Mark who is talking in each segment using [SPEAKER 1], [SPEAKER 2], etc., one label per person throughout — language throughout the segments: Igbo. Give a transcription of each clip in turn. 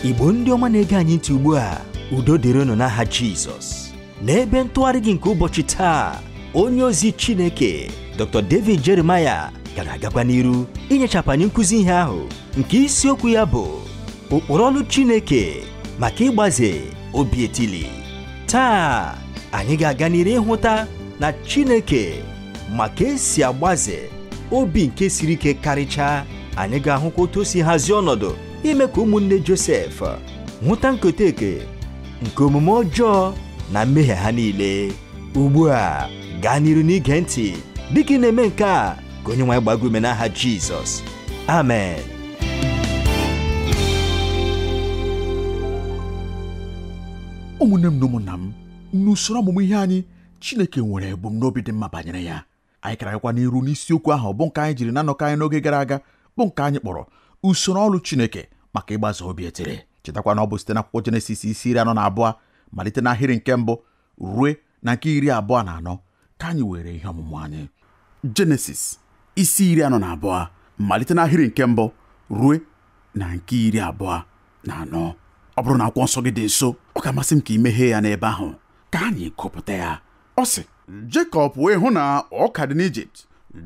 [SPEAKER 1] Igbo ndị ọma na-ege anyị ntị ugbu a, udo dịrị unu n'aha Jizọs. N'ebe ntụgharị gị nke ụbọchị taa, onye ozi Chineke Dr. David Jeremiah ka na-agakwa n'iru inyechapụ anyị nkụzi ihe ahụ nke isiokwu ya bụ ụkpụrụ ọlụ Chineke maka ịgbaze obi etili. Taa anyị ga-aga n'iru ịhụta na Chineke maka esi agbaze obi nke siri ike karịchaa. Anyị ga-ahụkwa otu o si hazie ọnọdụ ime ka ụmụnne Josef hụta nkoteke nke omume ọjọọ na mmehie ha niile. Ugbu a gaa n'iru n'ige ntị dịka ị na-eme nke a, ka onye nwe anyị gbaa gị ume n'aha Jizọs. Amen.
[SPEAKER 2] Ụmụnne m na ụmụnna m, n'usoro ọmụmụ ihe anyị, Chineke nwere ebumnobi dị mma banyere ya. Anyị kara agakwa n'iru n'isiokwu ahụ bụ nke anyị jiri na nnọkọ anyị n'oge gara aga, bụ nke anyị kpọrọ usoro ọrụ Chineke maka ịgbaze obi etiri. Chetakwa na ọ bụ site n'akwụkwọ Jenesis isi 42 malite n'ahịrị nke mbụ rue na nke 24 ka anyị were ihe ọmụmụ anyị. Jenesis isi 42 malite n'ahịrị nke mbụ rue na nke 24. Ọ bụrụ na akwụkwọ nsọ gị dị nso, ọ ga-amasị m ka ị meghee ya n'ebe ahụ ka anyị gụpụta ya. Ọ sị, Jekọb wee hụ na ọka dị n'Ijipt.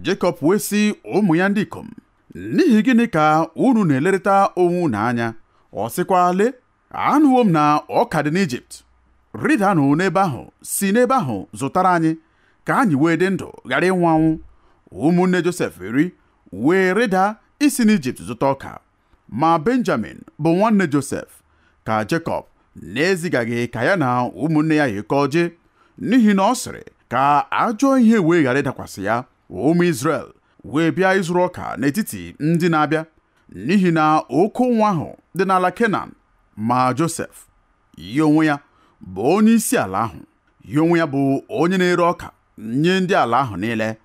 [SPEAKER 2] Jekọb wee sị ụmụ ya ndị ikom, n'ihi gịnị ka unu na-elerịta onwe unu anya? Ọ sịkwa, lee, anụwo m na ọka dị n'Ijipt. Rịdanụ n'ebe ahụ, si n'ebe ahụ zụtara anyị, ka anyị wee dị ndụ ghara ịnwụ anwụ. Ụmụnne Josef iri wee rịda isi n'Ijipt zụta ọka. Ma Benjamin bụ nwanne Josef, ka Jekọb na-ezigaghị ka ya na ụmụnne ya yikọọ jee, n'ihi na ọ sịrị ka ajọ ihe wee ghara ịdakwasị ya. Ụmụ Izrel wee bịa ịzụrụ ọka n'etiti ndị na-abịa, n'ihi na oke ụnwụ ahụ dị n'ala Kenan. Ma Josef, ya onwe ya bụ onye isi ala ahụ, ya onwe ya bụ onye na-ere ọka nye ndị ala ahụ niile.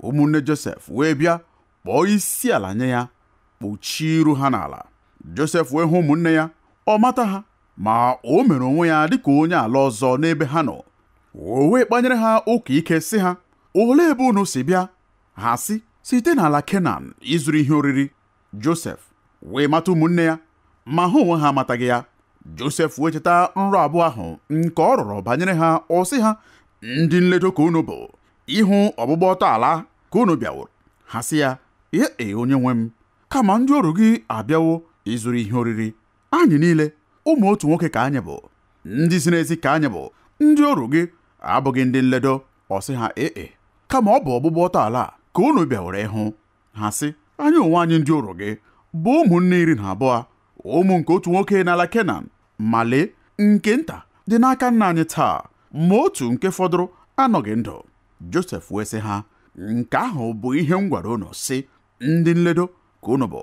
[SPEAKER 2] Ụmụnne Josef wee bịa kpọọ isi ala nye ya, kpuchie iru ha n'ala. Josef wee hụ ụmụnne ya, ọ mata ha, ma o mere onwe ya dịka onye ala ọzọ n'ebe ha nọ. O wee kpanyere ha ụka ike sị ha, olee ebe unu si bịa? Ha sị, site n'ala Kenan ịzụrụ ihe oriri. Josef wee mata ụmụnne ya, ma ha onwe ha amataghị ya. Josef wee cheta nrọ abụọ ahụ nke ọ rọrọ banyere ha. Ọ sị ha, ndị nledo ka unu bụ, ịhụ ọgbụgba ọtọ ala ka unu bịaworo. Ha sị ya, ee, onye nwe m, kama ndị ọrụ gị abịawo ịzụrụ ihe oriri. Anyị niile ụmụ otu nwoke ka anyị bụ, ndị ziri ezi ka anyị bụ, ndị ọrụ gị abụghị ndị nledo. Ọ sị ha, ee, kama ọ bụ ọgbụgba ọtọ ala ka unu bịaworo ịhụ. Ha sị, anyị onwe anyị ndị ọrụ gị bụ ụmụnne 12, ụmụ nke otu nwoke n'ala Kenan, ma lee, nke nta dị n'aka nna anyị taa, ma otu nke fọdụrụ anọghị ndụ. Josef wee sị ha, nke ahụ bụ ihe m gwara unu sị, ndị nledo ka unu bụ.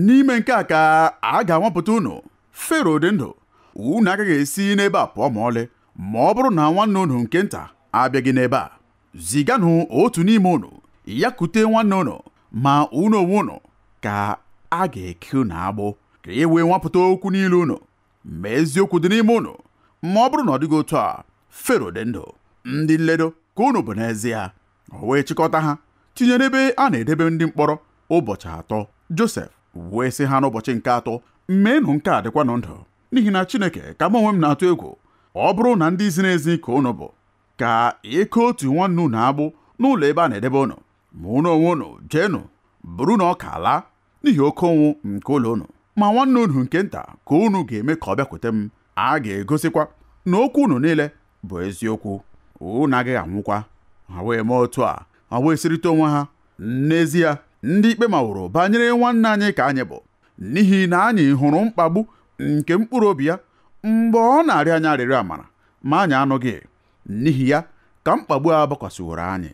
[SPEAKER 2] N'ime nke a ka a ga-anwapụta unu. Fero dị ndụ, unu agaghị esi n'ebe a pụọ ma ọlị, ma ọ bụrụ na nwanne unu nke nta abịaghị n'ebe a. Ziganụ otu n'ime unu ya kute nwanne unu, ma unu onwe unu ka a ga-eke unu agbụ, ka e wee nwapụta okwu niile unu, ma eziokwu dị n'ime unu. Ma ọ bụrụ na ọ dịghị otu a, Fero dị ndụ, ndị nledo ka unu bụ n'ezie. O wee chịkọta ha tinye n'ebe a na-edebe ndị mkpọrọ ụbọchị 3. Josef wee sị ha n'ụbọchị nke 3, meenụ nke a dịkwanụ ndụ, n'ihi na Chineke ka m onwe m na-atụ egwu. Ọ bụrụ na ndị ziri ezi ka unu bụ, ka eke otu nwanne unu agbụ n'ụlọ ebe a na-edebe unu, ma unu onwe unu jeenụ buru na ọka laa n'ihi oke ụnwụ nke ụlọ unu. Ma nwanne unu nke nta ka unu ga-eme ka ọ bịakwute m. A ga-egosikwa na okwu unu niile bụ eziokwu, unu agaghị anwụkwa. Ha wee mee otu a, ha wee sirite onwe ha, n'ezie ndị ikpe maworo banyere nwanne anyị ka anyị bụ, n'ihi na anyị hụrụ mkpagbu nke mkpụrụ obi ya mgbe ọ na-arịọ anyị arịrịọ amara, ma anyị anụghị. N'ihi ya ka mkpagbu a gbakwasịworo anyị.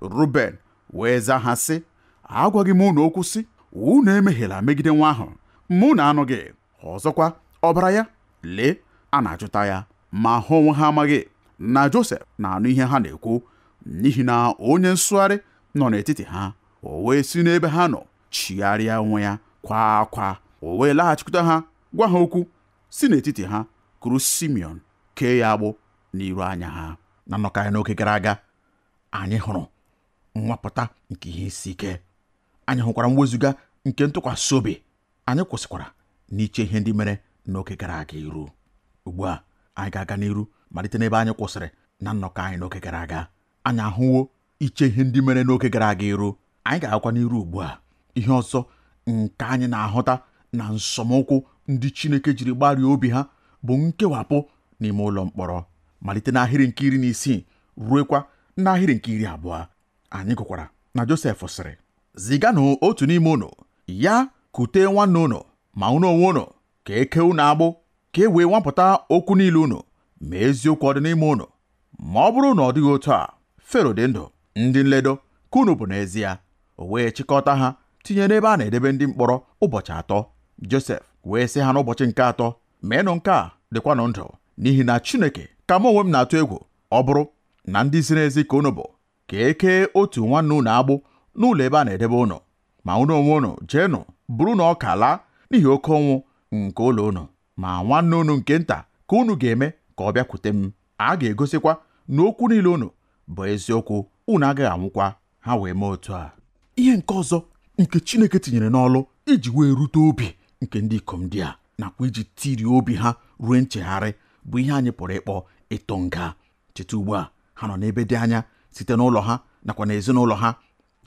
[SPEAKER 2] Ruben wee zaa ha sị, agwaghị m unu okwu sị, unu emehiela megide nwa ahụ, ma unu anụghị. Ọzọkwa ọbara ya, lee, a na-achụta ya. Ma ha onwe ha amaghị na Josef na-anụ ihe ha na-ekwu, n'ihi na onye nsụgharị nọ n'etiti ha. O wee si n'ebe ha nọ chigharịa onwe ya kwa akwa. O wee laghachikwute ha, gwa ha okwu, si n'etiti ha kuru Simeon kee ya agbụ n'iru anya ha. Na nnọkọ anyị n'oge gara aga, anyị hụrụ nwapụta nke ihe isi ike. Anyị hụkwara mwezuga nke ntụkwasị obi. Anyị kwụsịkwara n'iche ihe ndị mere n'oge gara aga iru. Ugbu a anyị ga-aga n'iru malite n'ebe anyị kwụsịrị na nnọkọ anyị n'oge gara aga. Anyị ahụwo iche ihe ndị mere n'oge gara aga iru. Anyị ga-agakwa n'iru ugbu a. Ihe ọzọ nke anyị na-ahụta na nsọmụkwụ ndị Chineke jiri gbarie obi ha bụ nkewapụ n'ime ụlọ mkpọrọ, malite n'ahịrị nke 16 ruekwa n'ahịrị nke 20. Anyị gụkwara na Josef sịrị, ziganụ otu n'ime unu, ya kute nwanne unu, ma unu onwe unu ka eke unu agbụ, ka e wee nwapụta okwu niile unu, ma eziokwu ọ dị n'ime unu. Ma ọ bụrụ na ọ dịghị otu a, Fero dị ndụ, ndị nledo ka unu bụ n'ezie. O wee chịkọta ha tinye n'ebe a na-edebe ndị mkpọrọ ụbọchị 3. Josef wee sị ha n'ụbọchị nke 3, meenụ nke a, dịkwanụ ndụ, n'ihi na Chineke ka mụ onwe m na-atụ egwu. Ọ bụrụ na ndị ziri ezi ka unu bụ, ka e kee otu nwanne unu agbụ n'ụlọ ebe a na-edebe unu, ma unu onwe unu jeenụ bụrụ na ọka laa n'ihi oke ọnwụ nke ụlọ unu, ma nwanne unu nke nta ka unu ga-eme ka ọ bịakwute m. A ga-egosikwa na okwu niile unu bụ eziokwu, unu agaghị anwụkwa. Ha wee mee otu a. Ihe nke ọzọ nke Chineke tinyere n'ọlụ iji wee rute obi nke ndị ikom ndị a nakwa iji tirie obi ha ruo nchegharị bụ ihe anyị pụrụ ịkpọ ịtụ nga. Cheta ugbu a, ha nọ n'ebe dị anya site n'ụlọ ha nakwa n'ezinụlọ ha.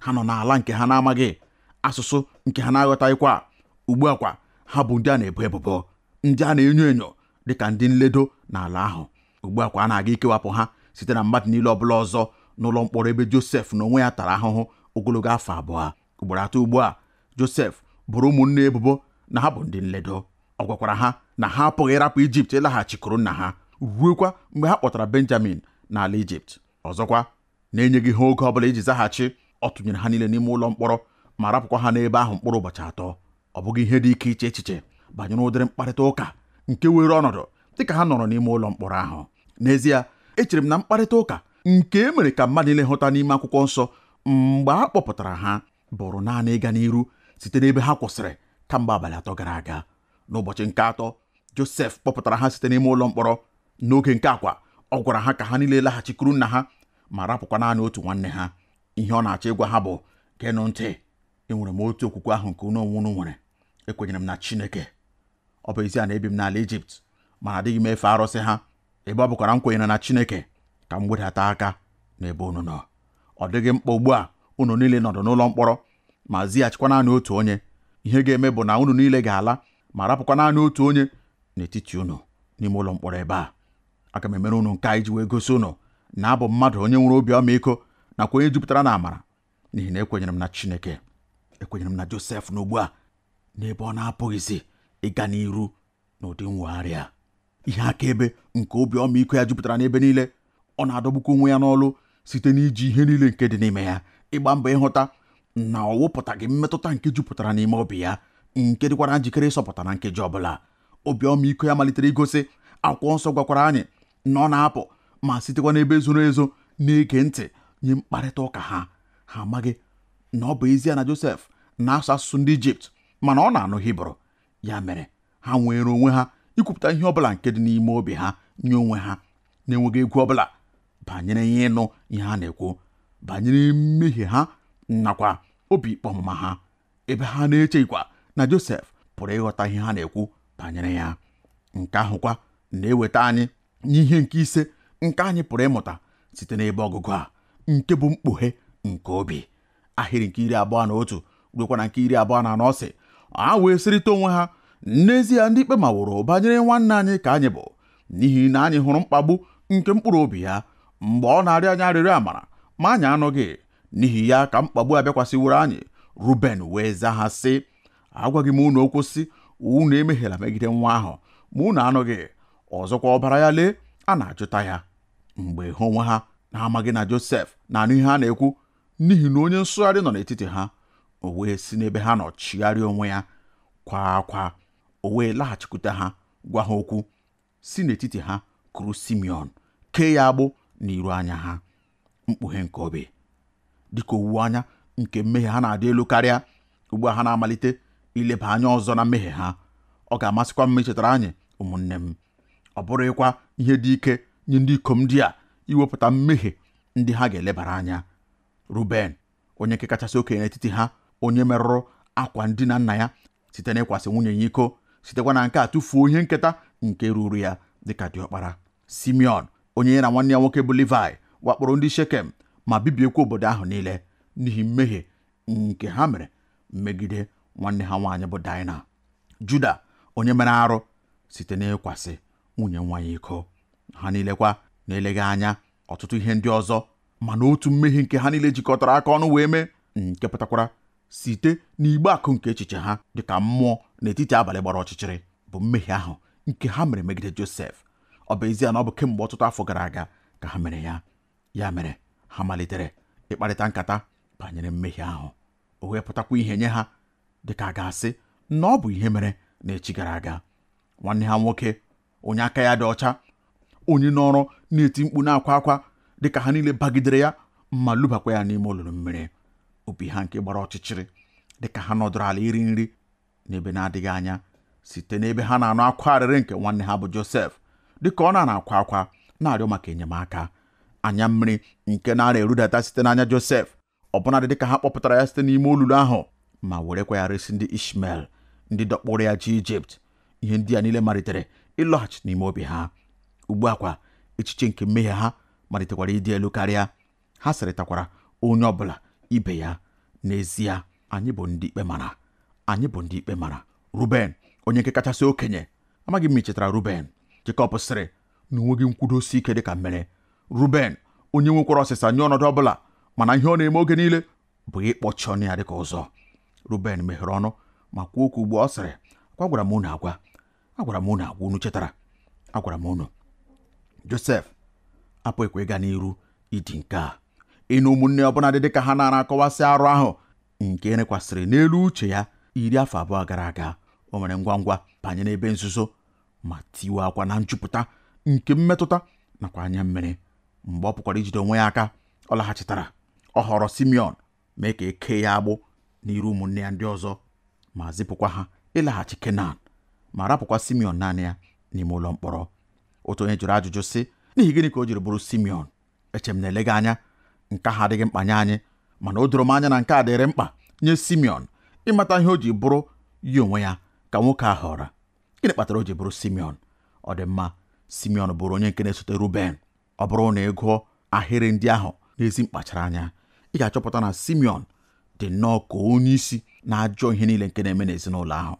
[SPEAKER 2] Ha nọ n'ala nke ha na-amaghị, asụsụ nke ha na-aghọtaghịkwa. Ugbu a kwa, ha bụ ndị a na-ebo ebubo, ndị a na-enyo enyo dịka ndị nledo n'ala ahụ. Ugbu a kwa, a na-aga ikewapụ ha site na mmadụ niile ọbụla ọzọ n'ụlọ mkpọrọ ebe Josef na onwe ya tara ahụhụ ogologo afọ 2. Ugboro 3 ugbu a, Josef bụrụ ụmụnne ebubo na ha bụ ndị nledo. Ọ gwakwara ha na ha apụghị ịrapụ Ijipt ịlaghachikwuru nna ha, ruekwa mgbe ha kpọtara Benjamin n'ala Ijipt. Ọzọkwa, na-enyeghị ha oge ọbụla iji zaghachi, ọ tụnyere ha niile n'ime ụlọ mkpọrọ ma rapụkwa ha n'ebe ahụ mkpụrụ ụbọchị 3. Ọ bụghị ihe dị ike iche echiche banyere ụdịrị mkparịta ụka nke were ọnọdụ dịka ha nọrọ n'ime ụlọ mkpọrọ ahụ. N'ezie, echere m na mkparịta ụka nke e mere ka mmadụ niile hụta n'ime akwụkwọ nsọ mgbe a kpọpụtara ha bụrụ naanị ịga n'iru site n'ebe ha kwụsịrị kamgbe abalị 3 gara aga. N'ụbọchị nke 3, Josef kpọpụtara ha site n'ime ụlọ mkpọrọ. N'oge nke akwa, ọ gwara ha ka ha niile laghachikwuru nna ha ma rapụkwa naanị otu nwanne ha. Ihe ọ na-achọ ịgwa ha bụ, geenụ ntị, enwere m otu okwukwe ahụ nke unu onwe unu nwere. Ekwenyere m na Chineke. Ọ bụ ezie na ebi m n'ala Ijipt, mana adịghị m efe arụsị ha. Ebe ọ bụkwara m kwenyere na Chineke, ka m wedata aka n'ebe unu nọ. Ọ dịghị mkpa ugbu a unu niile nọdụ n'ụlọ mkpọrọ ma zighachikwa naanị otu onye. Ihe ga-eme bụ na unu niile ga-ala ma rapụkwa naanị otu onye n'etiti unu n'ime ụlọ mkpọrọ ebe a. Aga m emere unu nke a iji wee gosi unu na abụ mmadụ onye nwere obi ọmịiko nakwa onye jupụtara na amara, n'ihi na ekwenyere m na Chineke. Ekwenyere m na Josef na ugbu a n'ebe ọ na-apụghịzi ịga n'iru n'ụdị nwegharị a. Ihe akaebe nke obi ọmịiko ya jupụtara n'ebe niile. Ọ na-adọgbukwa onwe ya n'ọlụ site n'iji ihe niile nke dị n'ime ya ịgba mbọ ịhụta na ọ wụpụtaghị mmetụta nke jupụtara n'ime obi ya, nke dịkwara njikere ịsọpụta na nkeji ọbụla. Obi ọmịiko ya malitere igosi. Akwụkwọ nsọ gwakwara anyị na ọ na-apụ ma sitekwa n'ebe zoro ezo na-ege ntị nye mkparịta ụka ha. Ha amaghị na ọ bụ ezie na Josef na-asụ asụsụ ndị Ijipt, mana ọ na-anụ Hibru. Ya mere ha nwere onwe ha ikwupụta ihe ọbụla nke dị n'ime obi ha nye onwe ha, na-enweghị egwu ọbụla banyere ihe ịnụ ihe ha na-ekwu, banyere mmehie ha nakwa obi ikpe ọmụma ha, ebe ha na-echeghịkwa na Josef pụrụ ịghọta ihe ha na-ekwu banyere ya. Nke ahụkwa na-eweta anyị n'ihe nke 5 nke anyị pụrụ ịmụta site n'ebe ọgụgụ a, nke bụ mkpughe nke obi. Ahịrị nke 21 ruokwa na nke 24 sị, ha wee sịrịta onwe ha, n'ezie ndị ikpe maworo banyere nwanne anyị ka anyị bụ, n'ihi na anyị hụrụ mkpagbu nke mkpụrụ obi ya mgbe ọ na-arịọ anyị arịrịọ amara, ma anyị anụghị. N'ihi ya ka mkpagbu abịakwasịworo anyị. Ruben wee zaa ha sị, agwaghị m unu okwu sị, unu emehiela megide nwa ahụ, ma unu anụghị. Ọzọkwa ọbara ya lee, a na-ajụta ya. Mgbe ha onwe ha na-amaghị na Josef na-anụ ihe a na-ekwu, n'ihi na onye nsụgharị nọ n'etiti ha, o wee si n'ebe ha nọ chigharịa onwe ya kwa akwa. O wee laghachikwute ha gwa ha okwu, si n'etiti ha kuru Simeon, kee ya agbụ n'iru anya ha. Mkpughe nke obi. Dịka owuwe anya nke mmehie ha na-adị elu karịa, ugbu a ha na-amalite ileba anya ọzọ na mmehie ha. Ọ ga-amasịkwa m ichetara anyị, ụmụnne m, ọ bụrụkwa ihe dị ike nye ndị ikom ndị a iwepụta mmehie ndị ha ga-elebara anya. Ruben, onye nke kachasị okenye n'etiti ha, onye merụrụ akwa ndina nna ya site n'ịkwasị nwunye ya iko, sitekwa na nke a tụfuo ihe nketa nke ruru ya dịka diọkpara. Simeon, onye ya na nwanne ya nwoke bụ Livai, wakporo ndị Shekem ma bibiekwa obodo ahụ niile n'ihi mmehie nke ha mere megide nwanne ha nwaanyị bụ Daịna. Juda, onye mere arụ site n'ịkwasị nwunye nwa ya iko. Ha niile kwa na-eleghị anya ọtụtụ ihe ndị ọzọ, mana otu mmehie nke ha niile jikọtara aka ọnụ wee mee, nke pụtakwara site n'igbe akụ nke echiche ha dịka mmụọ n'etiti abalị gbara ọchịchịrị, bụ mmehie ahụ nke ha mere megide Josef. Ọ bụ ezie na ọ bụ kemgbe ọtụtụ afọ gara aga ka ha mere ya. Ya mere ha malitere ịkparịta nkata banyere mmehie ahụ. O wee pụtakwa ihe nye ha dịka a ga-asị na ọ bụ ihe mere n'echi gara aga. Nwanne ha nwoke, onye aka ya dị ọcha, onye nọrọ na-eti mkpu na-akwa akwa dịka ha niile bagidere ya ma lubakwa ya n'ime olulu mmiri. Obi ha nke gbara ọchịchịrị dịka ha nọdụrụ ala iri nri n'ebe na-adịghị anya site n'ebe ha na-anụ akwa arịrị nke nwanne ha bụ Josef, dịka ọ na-akwa akwa na-arịọ maka enyemaka. Anya mmiri nke na-ara erudata site n'anya Josef, ọbụnadị dịka ha kpọpụtara ya site n'ime olulu ahụ ma werekwa ya resi ndị Ishmel, ndị dọkpụrụ ya ji Ijipt. Ihe ndị a niile malitere ịlọghachi n'ime obi ha. Ugbu a kwa, echiche nke mmehie ha malitekwara ịdị elu karịa. Ha sịrịtakwara onye ọbụla ibe ya, n'ezie anyị bụ ndị ikpe mara, anyị bụ ndị ikpe mara. Ruben, onye nke kachasị okenye, amaghị m chetara Ruben. Jekọb sịrị na onweghị nkwudosi ike dịka mmere. Ruben, onye nwekwara ọsịsa nye ọnọdụ ọbụla, mana ihe ọ na-eme oge niile bụ ịkpọchi ọnụ ya dịka ụzọ. Ruben meghere ọnụ ma kwuo okwu ugbu ọ sịrị, agwara m unu agwa, agwara m unu agwa, unu chetara, agwara m unu. Josef apụghịkwa ịga n'iru ịdị nke a. Ịnụ ụmụnne ọbụla dị dịka ha nara akọwasị arụ ahụ nke erekwasịrị n'elu uche ya 20 afọ gara aga. O mere ngwa ngwa banye n'ebe nzuzo ma tiwe akwa na njupụta nke mmetụta nakwa anya mmiri. Mgbe ọ pụkwara ijide onwe ya aka, ọ laghachitara. Ọ họrọ Simeon mee ka e kee ya agbụ n'iru ụmụnne ya ndị ọzọ ma zipụkwa ha ịlaghachi Kenan, ma rapụkwa Simeon naanị ya n'ime ụlọ mkpọrọ. Otu onye jụrụ ajụjụ sị, n'ihi gịnị ka o jiri bụrụ Simeon? Eche m na-elega anya nke ahụ adịghị mkpa nye anyị, mana o doro m anya na nke a dịrị mkpa nye Simeon ịmata ihe o ji bụrụ ya onwe ya ka nwoke a họrọ. Gịnị kpatara o ji bụrụ Simeon? Ọ dị mma, Simeon bụrụ onye nke na-esote Ruben. Ọ bụrụ na ị gụọ ahịrị ndị ahụ n'ezi mkpachara anya, ị ga-achọpụta na Simeon dị nnọọ ka onye isi na-ajọ ihe niile nke na-eme n'ezinụlọ ahụ.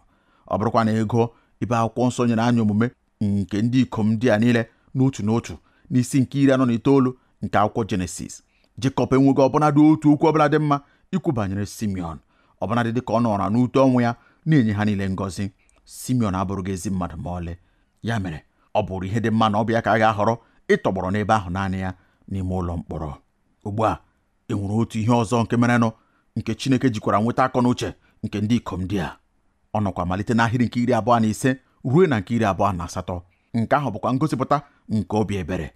[SPEAKER 2] Ọ bụrụkwa na ị gụọ ibe akwụkwọ nsọ nyere anyị omume nke ndị ikom ndị a niile n'otu n'otu n'isi nke 49 nke akwụkwọ Jenesis, Jekọb enweghị ọbụnadị otu okwu ọbụla dị mma ikwu banyere Simeon, ọbụnadị dịka ọ nọrọ n'ute ọnwụ ya na-enye ha niile ngọzi. Simeon abụrụghị ezi mmadụ ma ọlị. Ya mere ọ bụrụ ihe dị mma na ọ bụ ya ka a ga-ahọrọ ịtọgbọrọ n'ebe ahụ naanị ya n'ime ụlọ mkpọrọ. Ugbu a e nwere otu ihe ọzọ nke merenụ nke Chineke jikwara nweta akọ na uche nke ndị ikom ndị a. Ọ nọkwa malite n'ahịrị nke 25 ruo na nke 28. Nke ahụ bụkwa ngosipụta nke obi ebere,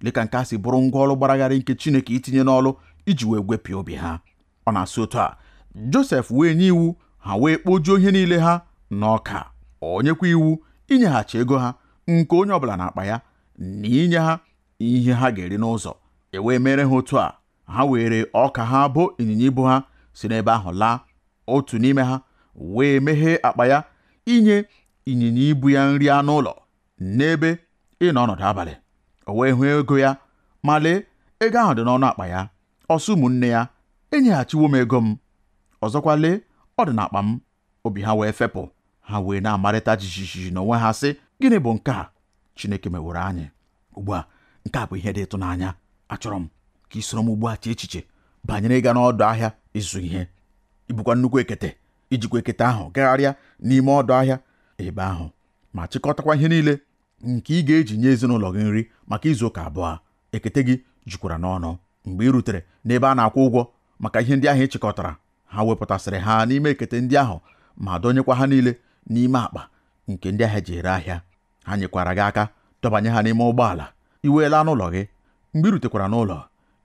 [SPEAKER 2] dịka nke a si bụrụ ngwa ọrụ gbaragharị nke Chineke itinye n'ọlụ iji wee gwepịa obi ha. Ọ na-asị otu a, Josef wee nye iwu, ha wee kpojuo ihe niile ha n'ọka. O nyekwa iwu inyeghachi ego ha nke onye ọbụla n'akpa ya na inye ha ihe ha ga-eri n'ụzọ. E wee mere ha otu a, ha were ọka ha bụ ịnyịnya ibu ha si n'ebe ahụ laa. Otu n'ime ha wee meghee akpa ya inye ịnyịnya ibu ya nri anụ ụlọ n'ebe ịnọ ọnọdụ abalị. O wee hụ ego ya, ma lee, ego ahụ dị n'ọnụ akpa ya. Ọ sị ụmụnne ya, enyeghachiwo m ego m. Ọzọkwa lee, ọ dị n'akpa m. Obi ha wee fepụ, ha wee na-amarịta jijiji n'onwe ha sị, gịnị bụ nke a Chineke meworo anyị? Ugbu a, nke a bụ ihe dị ịtụnanya. Achọrọ m ka ị soro m ugbu a chee echiche banyere ịga n'ọdụ ahịa ịzụ ihe. Ibukwa nnukwu ekete, ijikwa ekete ahụ gagharịa n'ime ọdụ ahịa ebe ahụ ma chịkọtakwa ihe niile nke ị ga-eji nye ezinụlọ gị nri maka izu ụka abụọ. Ekete gị jukwara n'ọnụ. Mgbe ị rutere n'ebe a na-akwụ ụgwọ maka ihe ndị ahụ ị chịkọtara, ha wepụtasịrị ha n'ime ekete ndị ahụ ma dọnyekwa ha niile n'ime akpa nke ndị ahịa ji ere ahịa. Ha nyekwara gị aka dọbanye ha n'ime ụgbọala. I wee laa n'ụlọ gị. Mgbe ị rutekwara n'ụlọ,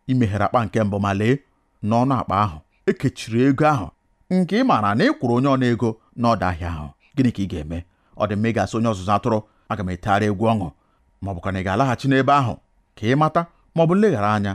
[SPEAKER 2] ị meghere akpa nke mbụ ma lee n'ọnụ akpa ahụ ekechiri ego ahụ nke ị maara na ị kwụrụ onye ọna ego n'ọdụ ahịa ahụ. Gịnị ka ị ga-eme? Ọ dị mma ị ga-asị onye ọzụzụ atụrụ, aga m etegharị egwu ọṅụ, ma ọ bụkwa na ị ga-alaghachi n'ebe ahụ ka ị mata ma ọ bụ nleghara anya.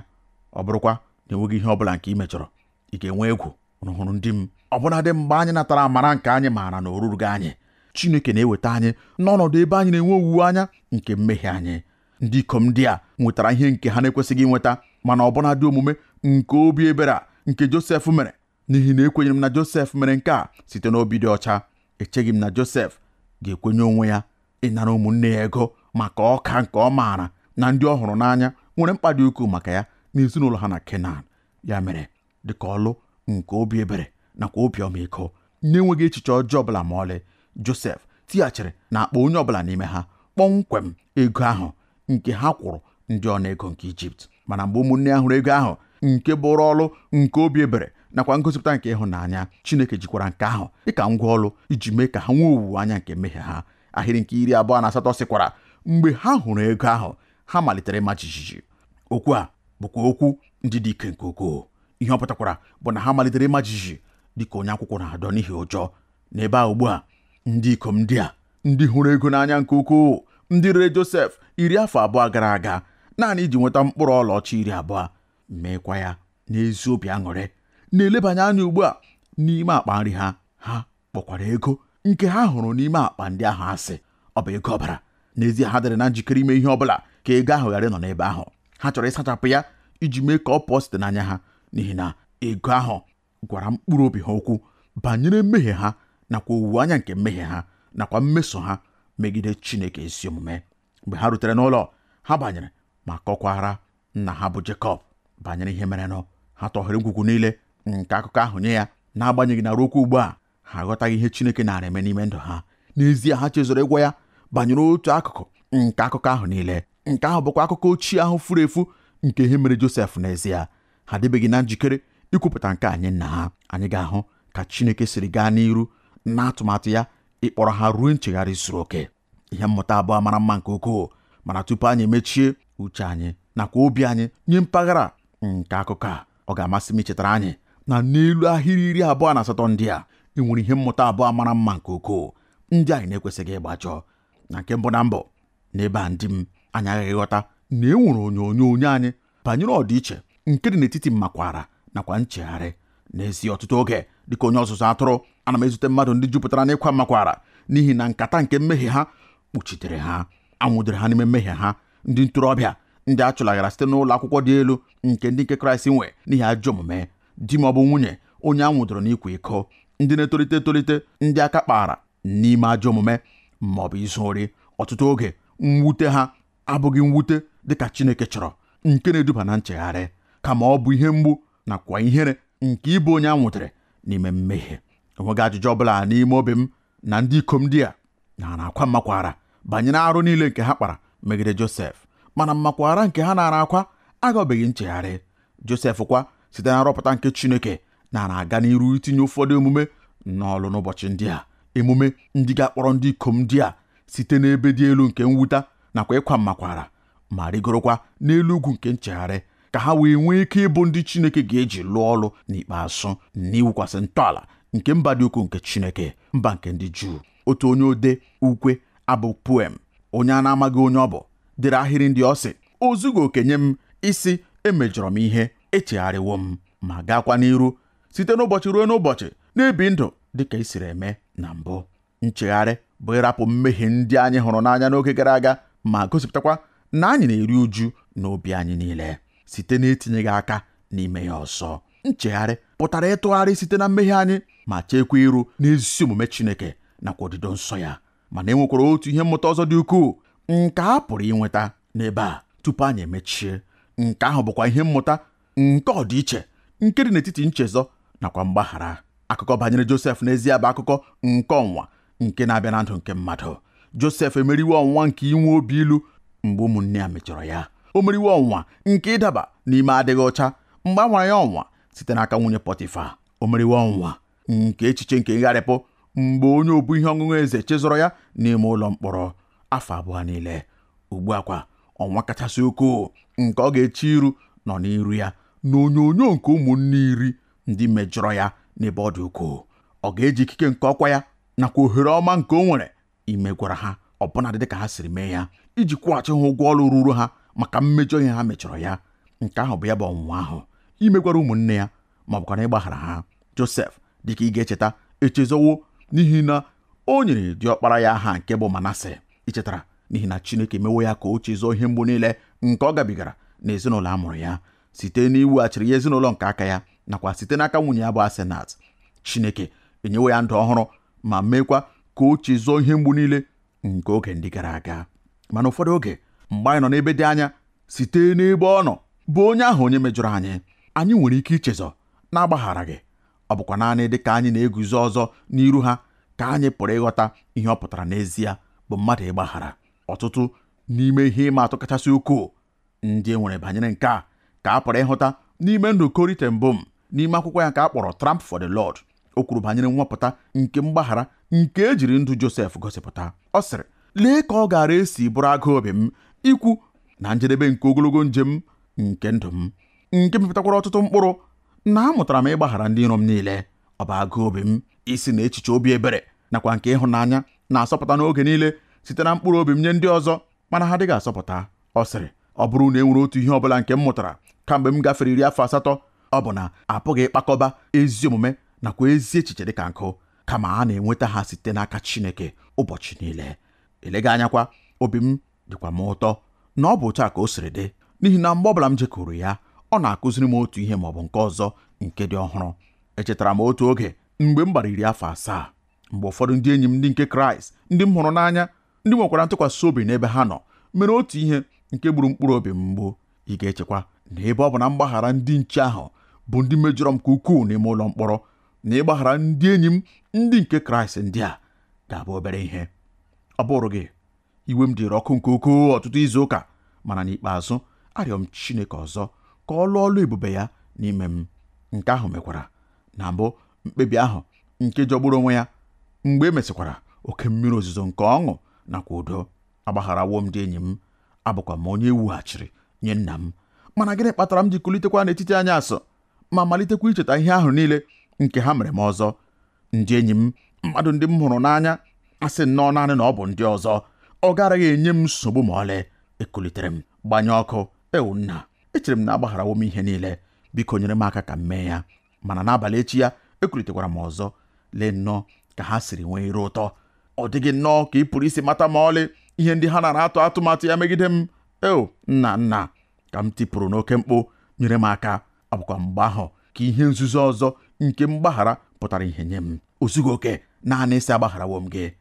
[SPEAKER 2] Ọ bụrụkwa na enweghị ihe ọ bụla nke ị mejọrọ, ị ga-enwe egwu. Hụrụ ndị m, ọbụnadị mgbe anyị natara amara nke anyị maara na o rurughị anyị, Chineke na-eweta anyị n'ọnọdụ ebe anyị na-enwe owuwe anya nke mmehie anyị. Ndị ikom ndị a nwetara ihe nke ha na-ekwesịghị inweta, mana ọbụna dị omume nke obi ebere a nke Josef mere, n'ihi na ekwenyere m na Josef mere nke a site n'obi dị ọcha. Echeghị m na Josef ga-ekwenye onwe ya ịnara ụmụnne ya ego maka ọka nke ọ maara na ndị ọ hụrụ n'anya nwere mkpa dị ukwuu maka ya n'ezinụlọ ha na Kenan. Ya mere, dịka ọlụ nke obi ebere nakwa obi ọmịiko, na-enweghị echiche ọjọọ ọbụla ma ọlị, Josef tighachiri na akpa onye ọbụla n'ime ha kpọmkwem ego ahụ nke ha kwụrụ ndị ọnaego nke Ijipt. Mana mgbe ụmụnne ya hụrụ ego ahụ nke bụrụ ọlụ nke obi ebere nakwa ngosipụta nke ịhụnanya, Chineke jikwara nke ahụ dịka ngwa ọlụ iji mee ka ha nwee owuwe anya nke mmehie ha. Ahịrị nke 28 sịkwara, mgbe ha hụrụ ego ahụ, ha malitere ịma jijiji. Okwu a bụkwa okwu ndị dị ike nke ukwuu. Ihe ọ pụtakwara bụ na ha malitere ịma jijiji dịka onye akwụkwọ na-adọ n'ihi ụjọ. N'ebe a ugbu a, ndị ikom ndị a, ndị hụrụ ego n'anya nke ukwuu, ndị rere Josef 20 gara aga naanị iji nweta mkpụrụ ọlaọcha 20, meekwa ya n'ezi obi aṅụrị, na-elebanye anya ugbu a n'ime akpa nri ha. Ha kpọkwara ego nke ha hụrụ n'ime akpa ndị ahụ asị. Ọ bụ ego ọbara. N'ezie, ha dịrị na njikere ime ihe ọbụla ka ego ahụ ghara ịnọ n'ebe ahụ. Ha chọrọ ịsachapụ ya iji mee ka ọ pụọ site n'anya ha, n'ihi na ego ahụ gwara mkpụrụ obi ha okwu banyere mmehie ha nakwa owuwe anya nke mmehie ha nakwa mmeso ha megide Chineke ezi omume. Mgbe ha rutere n'ụlọ, ha banyere ma kọkwara nna ha bụ Jekọb banyere ihe merenụ. Ha tọghere ngwugwu niile nke akụkọ ahụ nye ya, n'agbanyeghị na ruo ugbu a ha aghọtaghị ihe Chineke na-ara eme n'ime ndụ ha. N'ezie, ha chezọrọ ịgwa ya banyere otu akụkụ nke akụkọ ahụ niile. Nke ahụ bụkwa akụkọ ochie ahụ furu efu nke ihe mere Josef. N'ezie, ha adịbeghị na njikere ikwupụta nke anyị nna ha. Anyị ga-ahụ ka Chineke siri gaa n'iru na atụmatụ ya ịkpọrọ ha ruo nchegharị zuru oke. Ihe mmụta abụọ mara mma nke ukwuu, mana tupu anyị emechie uche anyị nakwa obi anyị nye mpaghara nke akụkọ a, ọ ga-amasị m ichetara anyị na n'elu ahịrị 28 ndị a enwere ihe mmụta abụọ mara mma nke ukwuu ndị anyị na-ekwesịghị ịgbajọ. Na nke mbụ na mbụ, n'ebe a ndị m, anyị aghaghị ịghọta na e nwere onyonyo onye anyị banyere ọdịiche nke dị n'etiti mmakwara nakwa nchegharị. N'ezie, ọtụtụ oge dịka onye ọzụzụ atụrụ, ana m ezute mmadụ ndị jupụtara n'ịkwa mmakwara n'ihi na nkata nke mmehie ha kpuchitere ha, anwụdere ha n'ime mmehie ha. Ndị ntorobịa ndị a chụlaghara site n'ụlọ akwụkwọ dị elu nke ndị nke Kraịst nwe n'ihi ajọ omume, di ma ọ bụ nwunye onye a nwụdoro n'ịkwa iko, ndị na-etolite etolite ndị aka kpara n'ime ajọ omume ma ọ bụ izu ori. Ọtụtụ oge mwute ha abụghị mwute dịka Chineke chọrọ nke na-eduba na nchegharị, kama ọ bụ ihe mgbu nakwa ihere nke ịbụ onye a nwụdere n'ime mmehie. Enweghị ajụjụ ọbụla n'ime obi m na ndị ikom ndị a nara akwa mmakwara banyere arụ niile nke ha kpara megide Josef, mana mmakwara nke ha nara akwa agọbeghị nchegharị. Josef kwa, site na nrọpụta nke Chineke, nara aga n'iru itinye ụfọdụ emume n'ọlụ n'ụbọchị ndị a, emume ndị ga-akpọrọ ndị ikom ndị a site n'ebe dị elu nke mwute nakwa ịkwa mmakwara ma rịgorokwa n'elu ugwu nke nchegharị, ka ha wee nwee ike ịbụ ndị Chineke ga-eji lụọ ọlụ n'ikpeazụ n'iwukwasị ntọala nke mba dị ukwuu nke Chineke, mba nke ndị Juu. Otu onye ode ukwe abụ poem, onye a na-amaghị onye ọ bụ, dere ahịrị ndị ọ sị, o zughị oke nye m isi emejọrọ m ihe, echegharịwo m, ma gaakwa n'iru site n'ụbọchị ruo n'ụbọchị na-ebi ndụ dịka e siri eme na mbụ. Nchegharị bụ ịrapụ mmehie ndị anyị hụrụ n'anya n'oge gara aga ma gosipụtakwa na anyị na-eri uju n'obi anyị niile site n'etinyeghị aka n'ime ya ọzọ. Nchegharị pụtara ịtụgharị site na mmehie anyị ma chekwa iru n'ezi omume Chineke nakwa odido nsọ ya. Mana e nwekwara otu ihe mmụta ọzọ dị ukwuu nke a pụrụ inweta n'ebe a tupu anyị emechie. Nke ahụ bụkwa ihe mmụta nke ọdịiche nke dị n'etiti nchezọ nakwa mgbaghara. Akụkọ banyere Josef n'ezie bụ akụkọ nke ọnwa nke na-abịa na ndụ nke mmadụ. Josef emeriwo ọnwụnwa nke inwe obi ilu mgbe ụmụnne ya mejọrọ ya. O meriwo ọnwụnwa nke ịdaba n'ime adịghị ọcha mgbe a nwara ya ọnwụnwa site n'aka nwunye Pọtịfa. O meriwo ọnwụnwa nke echiche nke ngharịpụ mgbe onye obu ihe ọṅụṅụ eze chezọrọ ya n'ime ụlọ mkpọrọ afọ 2 niile. Ugbu a kwa, ọnwa kachasị ukwuu nke ọ ga-eche iru nọ n'iru ya na onyonyo nke ụmụnne 10 ndị mejọrọ ya n'ebe ọ dị ukwuu. Ọ ga-eji ikike nke ọkwa ya nakwa ohere ọma nke o nwere imegwara ha ọbụnadị dịka ha siri mee ya, iji kwụghachi ha ụgwọ ọrụ ruru ha maka mmejọ ihe ha mejọrọ ya. Nke ahụ bụ ya bụ ọnwụnwa ahụ, imegwara ụmụnne ya ma ọ bụkwa na ịgbaghara ha. Josef, dịka ị ga-echeta, echezowo n'ihi na O nyere diọkpara ya aha nke bụ Manase. Ichetara, n'ihi na Chineke mewo ya ka o chezọọ ihe mgbu niile nke ọ gabigara n'ezinụlọ a mụrụ ya, site n'iweghachiri ya ezinụlọ nke aka ya nakwa site n'aka nwunye ya bụ Asenat. Chineke enyewo ya ndụ ọhụrụ ma meekwa ka o chezọọ ihe mgbu niile nke oge ndị gara aga. Mana ụfọdụ oge mgbe anyị nọ n'ebe dị anya site n'ebe ọ nọ bụ onye ahụ onye mejọrọ anyị, anyị nwere ike ichezọ na-agbaghara gị. Ọ bụkwa naanị dị ka anyị na-eguzo ọzọ n'iru ha ka anyị pụrụ ịghọta ihe ọ pụtara n'ezie bụ mmadụ ịgbaghara. Ọtụtụ n'ime ihe ịma atụ kachasị ukwuu ndị e nwere banyere nke a ka a pụrụ ịhụta n'ime ndụ Corrie ten Boom n'ime akwụkwọ ya nke a kpọrọ Tramp for the Lord. O kwuru banyere nwapụta nke mgbaghara nke ejiri ndụ Josef gosipụta. Ọ sịrị, lee ka ọ gaara esi bụrụ agụụ obi m ikwu na njedebe nke ogologo njem nke ndụ m nke mepụtakwara ọtụtụ mkpụrụ na amụtara m ịgbaghara ndị iro m niile. Ọ bụ agụụ obi m isi na echiche obi ebere nakwa nke ịhụnanya na-asọpụta n'oge niile site na mkpụrụ obi m nye ndị ọzọ, mana ha adịghị asọpụta. Ọ sịrị, ọ bụrụ na e nwere otu ihe ọbụla nke m mụtara kamgbe m gafere 80, ọ bụ na apụghị ịkpakọba ezi omume nakwa ezi echiche dịka nkụ, kama a na-enweta ha site n'aka Chineke ụbọchị niile. Eleghị anyakwa obi m dịkwa m ụtọ na ọ bụ otu a ka o siri dị, n'ihi na mgbe ọbụla m jekwuru ya, ọ na-akụziri m otu ihe maọbụ nke ọzọ nke dị ọhụrụ. Echetara m otu oge mgbe m gbara 7, mgbe ụfọdụ ndị enyi m ndị nke Kraịst, ndị m hụrụ n'anya, ndị nwekwara ntụkwasị obi n'ebe ha nọ, mere otu ihe nke gburu mkpụrụ obi m mgbu. Ị ga-echekwa na ebe ọ bụ na mgbaghara ndị nche ahụ bụ ndị mejọrọ m ka ukwuu n'ime ụlọ mkpọrọ, na ịgbaghara ndị enyi m ndị nke Kraịst ndị a ga-abụ obere ihe. Ọ bụrụ gị, iwe m dịrị ọkụ nke ukwuu ọtụtụ izu ụka, mana n'ikpeazụ arịọ m Chineke ọzọ ka ọ lụọ ọlụ ebube ya n'ime m. Nke ahụ mekwara na mbụ mkpebi ahụ nke jọgburu onwe ya, mgbe e mesịkwara oke mmiri ozuzo nke ọṅụ nakwa udo. Agbagharawo m ndị enyi m, abụkwa m onye ewughachiri nye nna m. Mana gịnị kpatara m ji kulitekwa n'etiti anyasụ ma malitekwa icheta ihe ahụ niile nke ha mere m ọzọ? Ndị enyi m, mmadụ ndị m hụrụ n'anya, asị nnọọ naanị na ọ bụ ndị ọzọ, ọ garaghị enye m nsogbu ma ọlị. Ekulitere m, gbanye ọkụ. Ewu nna, echere m na agbagharawo m ihe niile, biko nyere m aka ka m mee ya. Mana n'abalị echi ya, ekulitekwara m ọzọ. Lee nnọọ ka ha siri nwee ire ụtọ. Ọ dịghị nnọọ ka ị pụrụ isi mata ma ọlị ihe ndị ha nara atụ atụmatụ ya megide m. Eo nna nna, ka m tipụrụ n'oke mkpu, nyere m aka. Ọ bụkwa mgbe ahụ ka ihe nzuzo ọzọ nke mgbaghara pụtara ihe nye m. O zughị oke naanị isi agbagharawo m gị,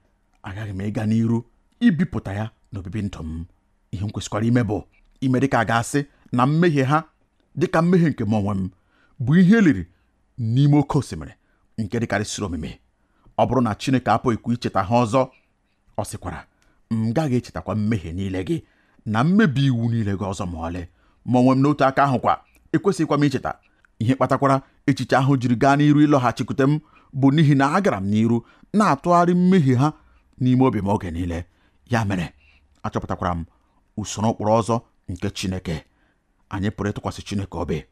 [SPEAKER 2] agaghị m ịga n'iru ibipụta ya n'obibi ndụ m. Ihe m kwesịkwara ime bụ ime dịka a ga-asị na mmehie ha, dịka mmehie nke m onwe m, bụ ihe eliri n'ime oke osimiri nke dịkarịsịrị omimi. Ọ bụrụ na Chineke apụghịkwa icheta ha ọzọ, ọ sịkwara, m gaghị echetakwa mmehie niile gị na mmebi iwu niile gị ọzọ ma ọlị. Ma onwe m n'otu aka ahụ kwa ekwesịghịkwa m icheta. Ihe kpatakwara echiche ahụ jiri gaa n'iru ịlọghachikwute m bụ n'ihi na agara m n'iru na-atụgharị mmehie ha n'ime obi m oge niile. Ya mere achọpụtakwara m usoro ụkpụrụ ọzọ nke Chineke. Anyị pụrụ ịtụkwasị Chineke obi,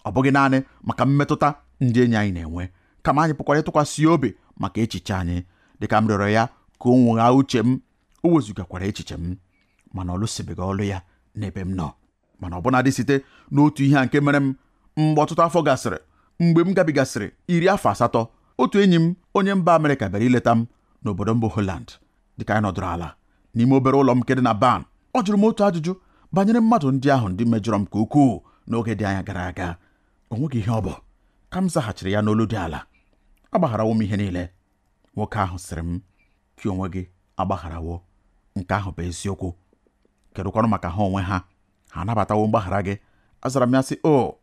[SPEAKER 2] ọ bụghị naanị maka mmetụta ndị enyi anyị na-enwe, kama anyị pụkwara ịtụkwasị ya obi maka echiche anyị. Dịka m rịọrọ ya ka o nweghaa uche m, o wezugakwara echiche m, mana ọ lụsibeghị ọlụ ya n'ebe m nọ. Mana ọbụnadị site n'otu ihe a nke mere m mgbe ọtụtụ afọ gasịrị, mgbe m gabigasịrị 80, otu enyi m onye mba Amerịka bịara ileta m n'obodo mbụ Holland. Dịka anyị nọdụrụ ala n'ime obere ụlọ m nke dị na Ban, ọ jụrụ m otu ajụjụ banyere mmadụ ndị ahụ ndị mejọrọ m ka ukwuu n'oge dị anya gara aga. O nweghị ihe ọ bụ, ka m zaghachiri ya n'olu dị ala. Agbagharawo m ihe niile. Nwoke ahụ sịrị m, gị onwe gị agbagharawo. Nke ahụ bụ eziokwu. Kedụkwanụ maka ha onwe ha? Ha anabatawo mgbaghara gị? Azara m ya sị, o,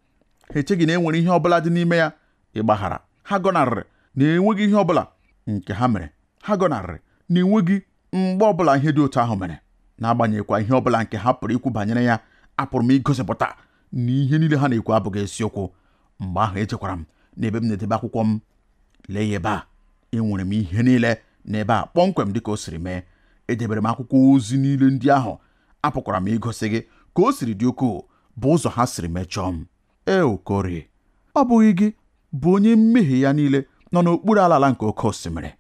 [SPEAKER 2] ha echeghị na e nwere ihe ọbụla dị n'ime ya ịgbaghara. Ha gọnarịrị na enweghị ihe ọbụla nke ha mere. Ha gọnarịrị na enweghị mgbe ọbụla ihe dị otu ahụ mere. N'agbanyeghịkwa ihe ọbụla nke ha pụrụ ikwu banyere ya, apụrụ m igosipụta na ihe niile ha na-ekwu abụghị eziokwu. Mgbe ahụ echekwara m n'ebe m na-edebe akwụkwọ m, lee ya ebe a, enwere m ihe niile n'ebe a kpọmkwem dịka o siri mee. Edebere m akwụkwọ ozi niile ndị ahụ, apụkwara m igosi gị ka o siri dị ukwuu bụ ụzọ ha siri mechọọ m. Eokorie, ọ bụghị gị bụ onye mmehie ya niile nọ n'okpuru ala nke oke osimiri.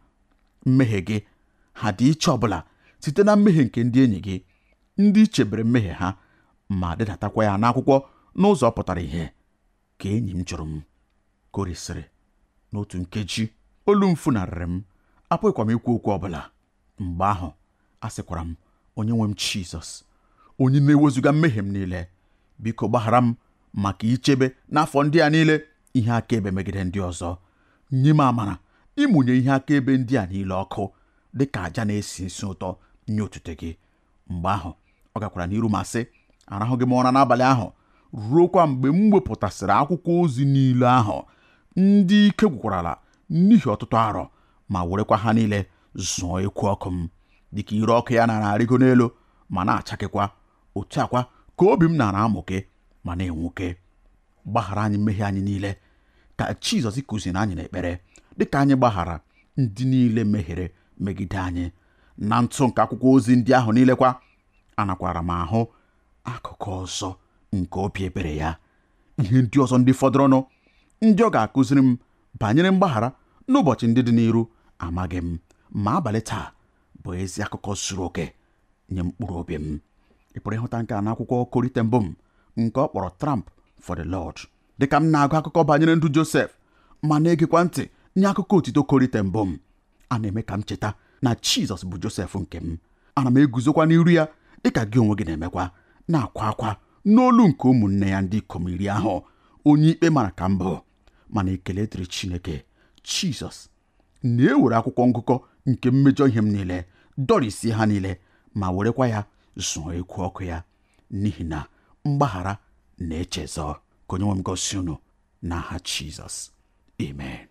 [SPEAKER 2] Mmehie gị ha dị iche ọbụla site na mmehie nke ndị enyi gị, ndị chebere mmehie ha ma dedatakwa ya n'akwụkwọ n'ụzọ pụtara ihe, ka enyi m jụrụ m. Kori sịrị n'otu nkeji, olu m funarịrị m. Apụghịkwa m ikwu okwu ọbụla. Mgbe ahụ asịkwara m, onye nwe m Jizọs, onye na-ewezuga mmehie m niile, biko gbaghara m maka ichebe n'afọ ndị a niile ihe akaebe megide ndị ọzọ. Nye m amara ịmụnye ihe akaebe ndị a niile ọkụ dị ka àjà na-esi isi ụtọ nye otute gị. Mgbe ahụ ọ gakwara n'iru ma sị, arahụghị m ụra n'abalị ahụ ruokwa mgbe m wepụtasịrị akwụkwọ ozi niile ahụ ndị ike gwụkwarala n'ihi ọtụtụ arọ, ma werekwa ha niile zụọ ekwu ọkụ m. Dịka ire ọkụ ya nara arịgo n'elu ma na-achakekwa, otu akwa ka obi m nara amụke ma na-enwuke. Gbaghara anyị mmehie anyị niile ka Jizọs kụziri anyị n'ekpere, dịka anyị gbaghara ndị niile mehiere megide anyị. Na ntụ nke akwụkwọ ozi ndị ahụ niile kwa, anakwara m ahụ akụkụ ọzọ nke obi ebere ya, ihe ndị ọzọ ndị fọdụrụnụ ndị ọ ga-akụziri m banyere mgbaghara n'ụbọchị ndị dị n'iru amaghị m, ma abalị taa bụ ezi akụkọ zuru oke nye mkpụrụ obi m. Ị pụrụ ịhụta nke a n'akwụkwọ Korite mbụ m nke ọ kpọrọ Tramp for the Lord. Dịka m na-agụ akụkọ banyere ndụ Josef ma na-egekwa ntị nye akụkọ otito Korite mbụ m, a na-eme ka m cheta na Jizọs bụ Josef nke m. Ana m eguzokwa n'iru ya dịka gị onwe gị na-emekwa, na-akwa akwa n'olu nke ụmụnne ya ndị ikom iri ahụ, onye ikpe mara ka mbụ. Mana ekele dịrị Chineke, Jizọs na-ewere akwụkwọ ngụkọ nke mmejọ ihe m niile, dọrisie ha niile, ma werekwa ya zụọ ekwu ọkụ ya, n'ihi na mgbaghara na-echezọ. Ka onye nwe m gọzie unu n'aha Jizọs, amen.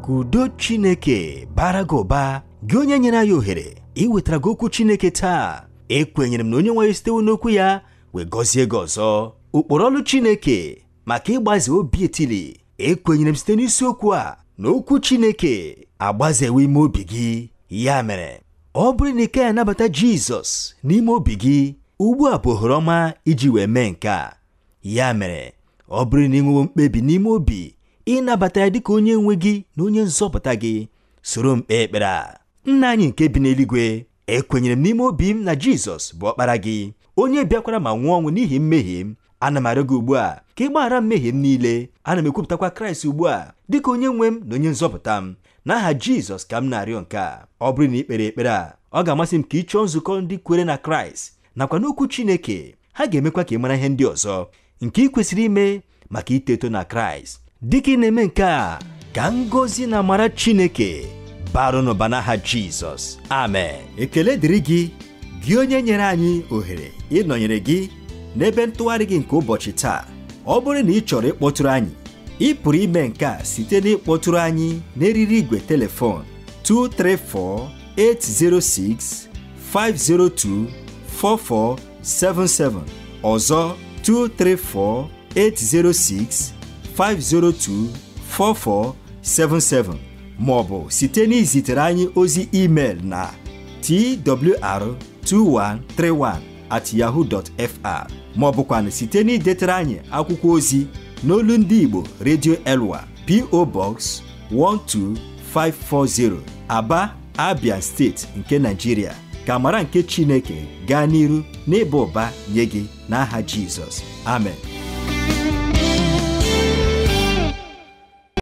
[SPEAKER 1] Ka udo Chineke bara gị ụba, gị onye nyere anyị ohere iwetara gị okwu Chineke taa. Ekwenyere m na onye nwe sitewo n'okwu ya wee gọzie gị ọzọ. Ụkpụrụ ọlụ Chineke maka ịgbaze obi etili, ekwenyere m site n'isiokwu a na okwu Chineke agbazewo ime obi gị. Ya mere, ọ bụrụ na ị ka anabata Jizọs n'ime obi gị, ugbu a bụ ohere ọma iji wee mee nke a. Ya mere, ọ bụrụ na ị nwewo mkpebi n'ime obi ịnabata ya dịka onye nwe gị na onye nzọpụta gị, soro m kpee ekpere a. Nna anyị nke bi n'eluigwe, ekwenyere m n'ime obi m na Jizọs bụ ọkpara gị, onye bịakwara ma nwụọ ọnwụ n'ihi mmehie m. Ana m arịọ gị ugbu a ka ị gbaghara mmehie m niile. Ana m ekwupụtakwa Kraịst ugbu a dịka onye nwe m na onye nzọpụta m. N'aha Jizọs ka m na-arịọ nke a. Ọ bụrụ na ị kpere ekpere a, ọ ga-amasị m ka ị chọọ nzukọ ndị kwere na Kraịst nakwa n'okwu Chineke. Ha ga-emekwa ka ị mara ihe ndị ọzọ nke ị kwesịrị ime maka ito eto na Kraịst. Dịka ị na-eme nke a, ka ngọzi na amara Chineke baru n'ụba n'aha Jizọs, amen. Ekele dịrị gị, gị onye nyere anyị ohere ịnọnyere gị n'ebe ntụgharị gị nke ụbọchị taa. Ọ bụrụ na ị chọrọ ịkpọtụrụ anyị, ị pụrụ ime nke a site n'ịkpọtụrụ anyị n'eriri igwe telefon 234 806 502 4477, ọzọ 234 806 502 4477, ma ọ bụ site n'izitere anyị ozi email na twr2131@yahoo.fr, ma ọ bụkwanụ site n'idetere anyị akwụkwọ ozi n'olu ndị Igbo Radio Elwa, P.O. Box 12540, Aba, Abia Steeti nke Nigeria. Ka amara nke Chineke gaa n'iru n'ịba ụba nye gị n'aha Jizọs, amen.